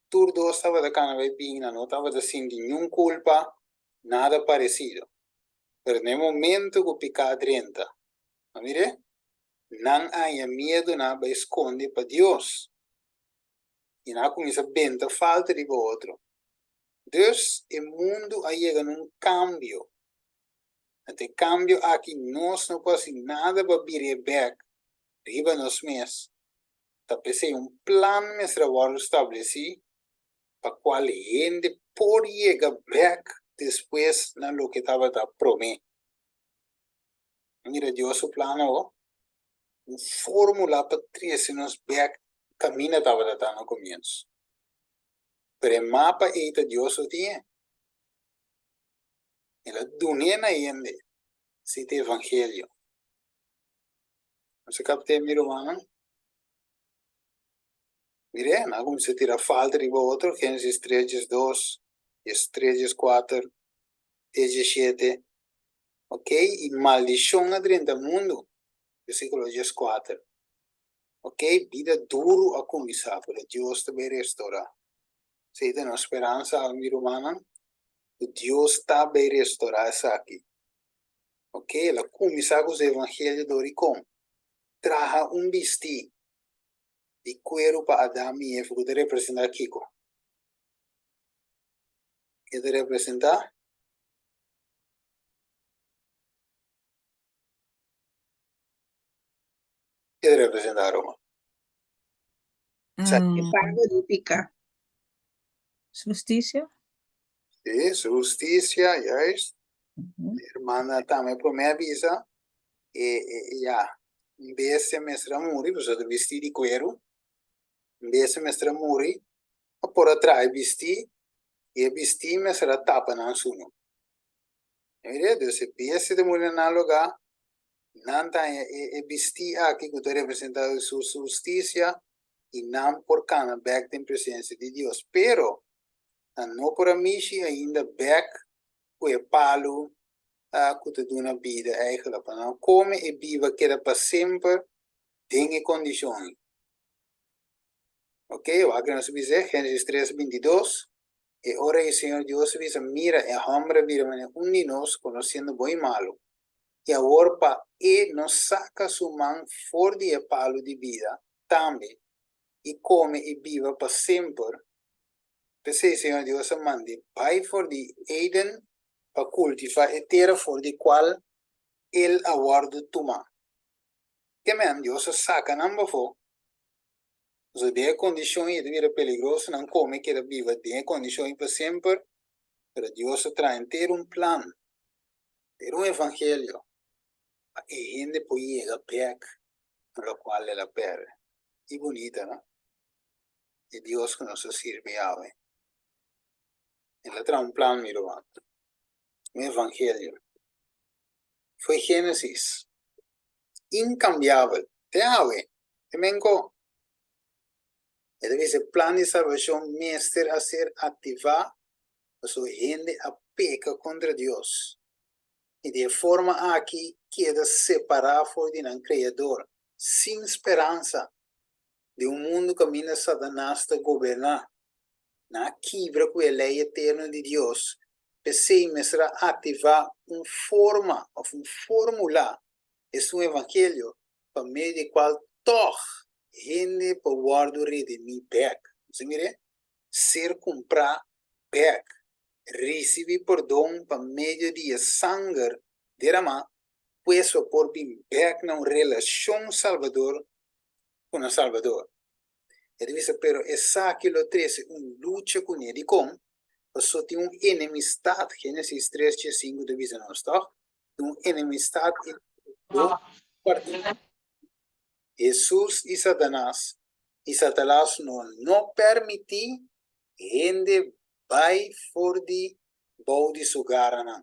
tur dos tabata kana bai bin, nan no tabata sinti niun kulpa, nada paresido. Pero na e momento ku piká drenta, a mir'é? Nan a haña miedu, nan a bai skonde pa Dios, i nan a kuminsá benta falta riba otro. Dus, e mundu a yega na un kambio. Anto e kambio aki nos no por hasi nada pa bir'é bèk riba nos mes. Ta p'esei un plan mester a wòrdu stablesí pa kual hende por yega bèk despues na loke tabata promé. Mira Dios su plan awor, un fórmula pa trese nos bèk kaminda tabata ta na komienso. Pero e mapa ei ta Dios so tin e. El a dun'é na hende, si ta evangelio. Nos a kapt'é, mi rumannan? Mir'é, nan a kuminsá tira falta riba otro, Génesis tres diesdos, diestres, dieskuater, diesshete. Ok, i maldishon a drenta mundu, versíkulo dieskuater. Ok, bida duru a kuminsá, pero Dios ta bai restorá. Esei ta nos speransa, mi rumannan, ku Dios ta bai restorá esaki. Ok, el a kuminsá ku su evangelio dor di kon? Traha un bistí di kueru pa Adam i Eva ku ta representá kiko? E ta representá? E ta representá, Roma? E pago di piká. Hustisia? Sí, su hustisia, juist. Hermana tambe promé a bisa, e, e, ya, un bestia mester a muri, pasobra ta bistí di kueru. Un bestia mester a muri pa por a traha e bistí, i e bistí mester a tapa nan sunu. Mire, dus e bestia ta muri na nan lugá, nan ta haña e, e bistí aki ku ta representá su hustisia, i nan por kana bèk den presensia di Dios. Pero, nan no por a mishi ainda bèk ku e palu ku ta duna bida eigentlik, pa nan kome i biba keda pa semper den e kondishon ei. Ok, wak nos a bisa Génesis 3, 22. E ora ei Señor Dios a bisa, Mira, e hòmber a bira manera un di nos, konosiendo bon i malu. I awor pa e no saka su man for di e palu di bida tambe i kome i biba pa semper, p'esei Señor Dios a mand'é bai for di Eden pa kultivá e tera for di kual el a wòrdu tumá. Ke men, Dios a saka nan bafó. Pasobra den e kondishon ei e ta bira peligroso nan kome keda biba den e kondishon ei pa semper, pero Dios a traha henter un plan, henter un evangelio pa e hende por yega bek na lokual el a pèrdè. Ki bunita, no? E Dios ku nos ta sirbi awe. El a traha un plan, mi ruman, un evangelio. Foi Génesis. Inkambiabel. Te awe. Te menko. E ta bisa e plan di salbashon mester a ser aktivá pasobra hende a peka kontra Dios i di e forma aki keda separá for di nan Kreador, sin speransa den un mundu kaminda Satanas ta goberná. Nan a kibra ku e lei eterno di Dios, p'esei mester a aktivá un forma òf un fórmula, esun evangelio, pa medio di kual tòg hende por wòrdu redimí bèk. Bo sa mir'é? Ser kumprá bèk, risibí pordon pa medio di e sanger deramá, pues pa por bin bèk na un relashon salbador ku nos Salbador. E ta bisa, Pero esaki lo trese un lucha kuné. Dikon? Pasobra tin un enemistat, Génesis tres diesinku ta bisa nos, tòg? Tin un enemistat entre dos partido, Hesus i Satanas, i Satanas lo no permití hende bai for di bou di su garanan.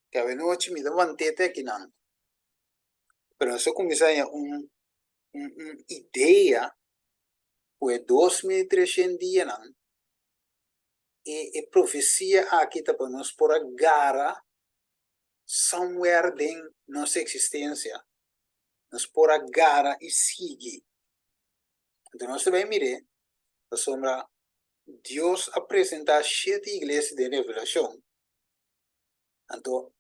Te awenochi mi ta want'é te akinan, pero nos a kuminsá haña un un un idea ku e 2300 dianan e e profesia aki ta pa nos por a gara somewhere den nos eksistensia, nos por a gara i sigui. Anto nos ta bai mir'é pasobra Dios a presentá shete iglesia den Revelashon. Anto.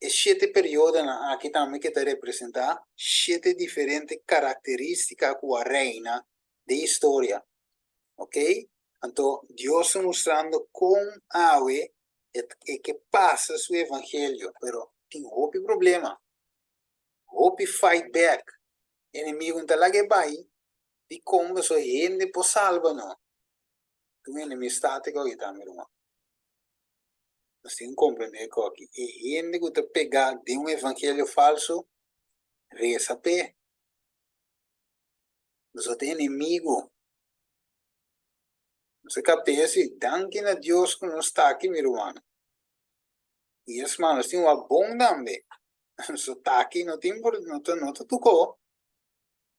E shete periodonan aki tambe ke ta representá shete diferente karakterístika ku a reina den historia. Ok? Anto Dios ta mustrando kon awe e ke pasa su evangelio, pero tin hopi problema, hopi fight back. Enemigu no ta laga e bai, dikon pasobra hende por salba no. Tin un enemistad ku aki tambe ruman. Nos tin ku komprendé ku aki e hende ku ta pegá den un evangelio falso, resa p'e. Nos ta enemigu. Nos ta kap'é si, danki na Dios ku nos ta aki mi rumannan. I es mas, nos tin wak bon tambe. Nos ta aki, no tin por, no ta, no ta tuko.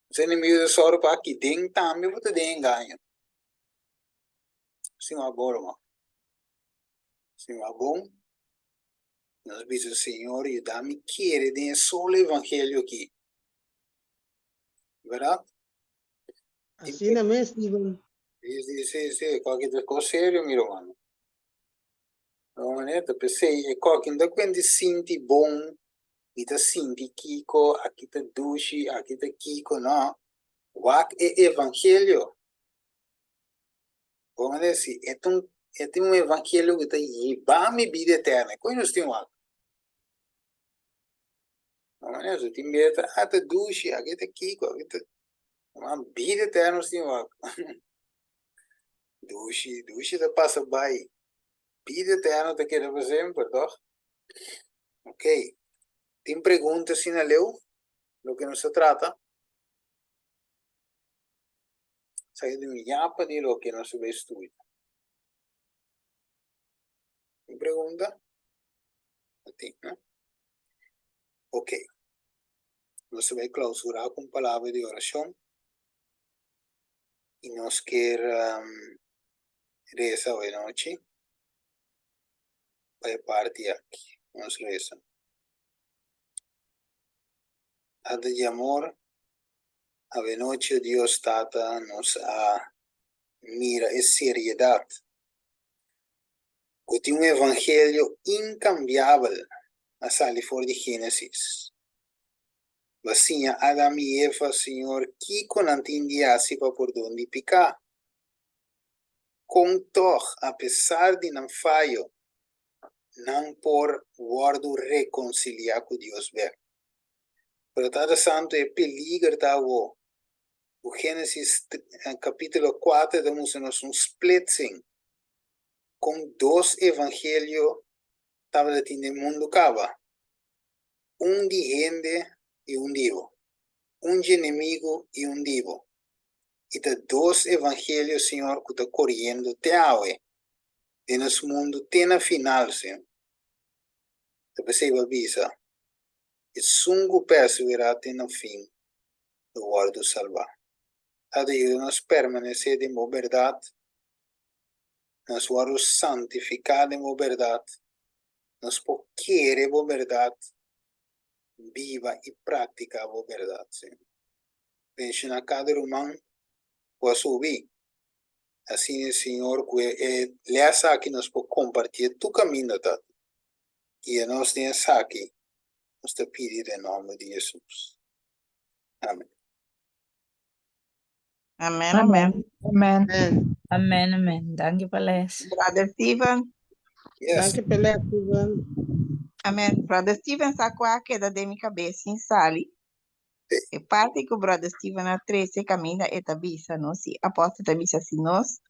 Nos enemigu ta sòru pa aki den tambe bo ta den engaño. Nos tin wak bon ruman. Nos tin wak bon. Nos bisa, Señor, yuda mi kere den e solo evangelio aki. Verdad? Asina mes, Steven. Sí, sí, sí, sí. Koki ta kos serio, mi hermano. No, manera, p'esei e koki no ta kuenti sinti bon, mi ta sinti kiko, aki ta dushi, aki ta kiko, no. Wak e evangelio. Bo manera, si e ta un, e tin un evangelio ku ta hiba mi bida eterna, koe nos tin wak? No manera, si tin bida ta, ah, ta dushi, aki ta kiko, aki ta, ma bida eterno nos tin wak. Dushi, dushi ta pasa bai. Bida eterno ta keda pa semper, toch? Ok. Tin pregunta asina leu, loke nos ta trata? Esaki ta un yapa di loke nos ta bai studia. Tin pregunta? No tin, no? Ok. Nos ta bai clausura cu un palabra di oracion y nos kier reza hoy nochi pa e parti aki. Nos reza. Tata di amor, Avenochi, o Dios Tata, nos a mira e seriedad cu tin un evangelio incambiabel a sali for di Genesis. Bo a siña Adam y Eva, Señor, kico nan tin di haci pa pordon di pica. Con tog, apesar di nan fayo, nan por wordo reconcilia cu Dios bek. Pero Tata Santu e peliger ta awo. Ku Génesis kapítulo kuater ta mustra nos un splitsing kon dos evangelio tabata tin den mundu kaba, un di hende i un di bo, un dje enemigu i un di bo. I ta dos evangelio, Señor, ku ta koriendo te awe den nos mundu te na final, Señor. Ta p'esei bo a bisa, Esun ku perseverá te na fin lo wòrdu salbá. Tata yuda nos permanesé den bo bèrdat, nos wòrdu santifiká den bo bèrdat, nos por kere bo bèrdat, biba i praktiká bo bèrdat, Señor. Benshoná kada ruman ku a subi. Asina, Señor, ku e lès aki nos por kompartié tur kaminda, Tata. Guia nos den esaki, nos ta pidi den nomber di Jesus. Amen. Amen, amen. Amen. Amen. Amen, amen. Danki pa les. Brother Steven. Yes. Danki pa les, Steven. Amen. Brother Steven sa kua a keda den mi kabes sin sali. E parti ku Brother Steven a trese kaminda e ta bisa nos, si apòstel ta bisa si nos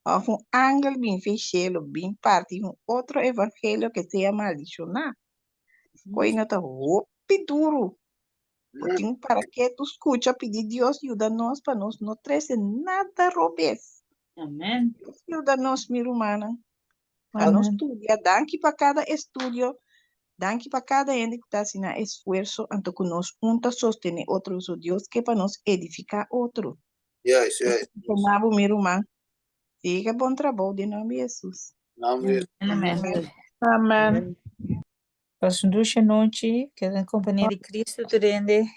òf un angel bin fi shelu bin parti un otro evangelio ke sea maldishoná. Koe no ta hopi duru. Bo tin un para ketu skucha pidi Dios yuda nos pa nos no trese nada robes. Amen. Dios yuda nos mi rumannan. Pa nos Amen. studia. Danki pa kada estudio. Danki pa kada hende ku ta hasi nan esfuerso anto ku nos un ta sostené otro. So Dios ke pa nos edifiká otro. Juist, juist. Bendishoná bo mi ruman. Sigui ku e bon trabou den nòmber di Hesus. Nòmber di Hesus. Amen. Amen. Amen. Pasa un dushi anochi. Keda den kompania di Kristu tur hende.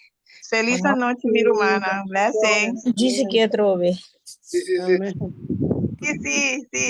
Felis anochi mi rumannan. Blessings. Djis aki atrobe. Sí, sí, sí. Amen. Sí, sí, sí.